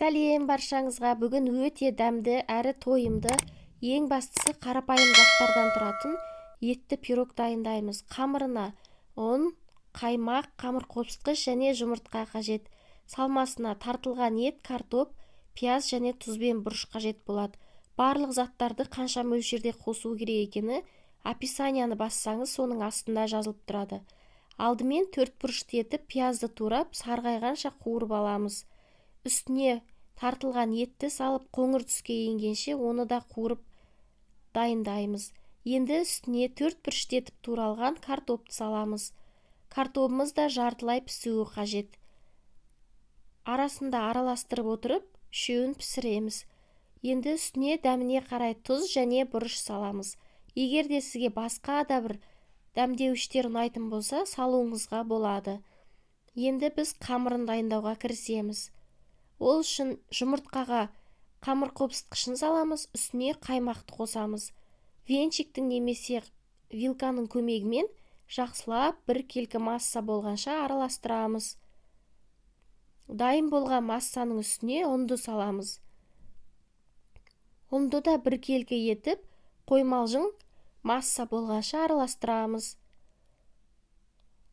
Сәлем баршаңызға! Бүгін өте дәмді әрі тойымды, ең бастысы қарапайым заттардан тұратын етті пирог дайындаймыз. Қамырына ұн, қаймақ, қамыр қопсытқыш және жұмыртқа қажет. Салмасына тартылған ет, картоп, пияз және тұз бен бұрыш қажет болады. Барлық заттарды қанша мөлшерде қосу керек екені описанияны бассаңыз, соның астында жазылып тұрады. Алдымен төрт бұрышты етіп пиязды турап, сарғайғанша қуырып аламыз. Үстіне тартылған етті салып, қоңыр түске енгенше оны да қуырып дайындаймыз. Енді үстіне төрт бұрышты етіп туралған картопты саламыз. Картобымыз да жартылай пісуі қажет. Арасында араластырып отырып, үшеуін пісіреміз. Енді үстіне дәміне қарай тұз және бұрыш саламыз. Егер де сізге басқа да бір дәмдеуіштер ұнайтын болса, салуыңызға болады. Енді біз қамырын дайындауға кірісеміз. Ол үшін жұмыртқаға қамыр қопсытқышын саламыз, үстіне қаймақты қосамыз. Венчиктің немесе вилканың көмегімен жақсылап біркелкі масса болғанша араластырамыз. Дайын болған массаның үстіне ұнды саламыз. Ұнды да біркелкі етіп, қоймалжың масса болғанша араластырамыз.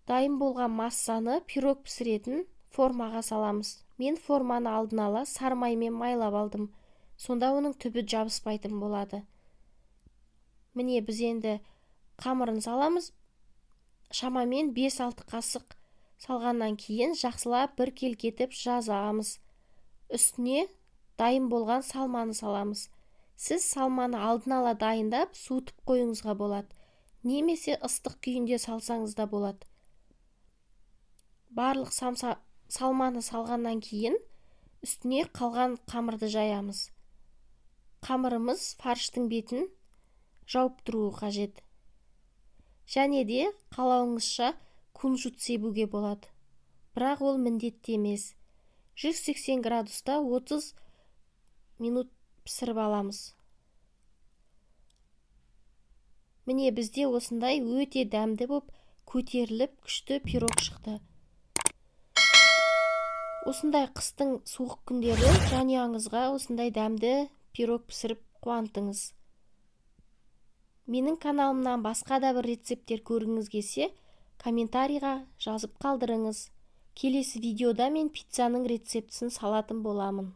Дайын болған массаны пирог пісіретін формаға саламыз. Мен форманы алдын ала сары маймен майлап алдым. Сонда оның түбі жабыспайтын болады. Міне, біз енді қамырын саламыз. Шамамен 5-6 қасық салғаннан кейін жақсылап біркелкі етіп жазамыз. Үстіне дайын болған салманы саламыз. Сіз салманы алдын ала дайындап, суытып қоюыңызға болады. Немесе ыстық күйінде салсаңыз да болады. Барлық салманы салғаннан кейін үстіне қалған қамырды жаямыз. Қамырымыз фарштың бетін жауып тұруы қажет. Және де қалауыңызша кунжут себуге болады. Бірақ ол міндетті емес. 180 градуста 30 минут пісіріп аламыз. Міне, бізде осындай өте дәмді боп көтеріліп күшті пирог шықты. Осындай қыстың суық күндері жанұяңызға осындай дәмді пирог пісіріп қуантыңыз. Менің каналымнан басқа да бір рецепттер көргіңіз келсе, комментарийға жазып қалдырыңыз. Келесі видеода мен пиццаның рецептісін салатын боламын.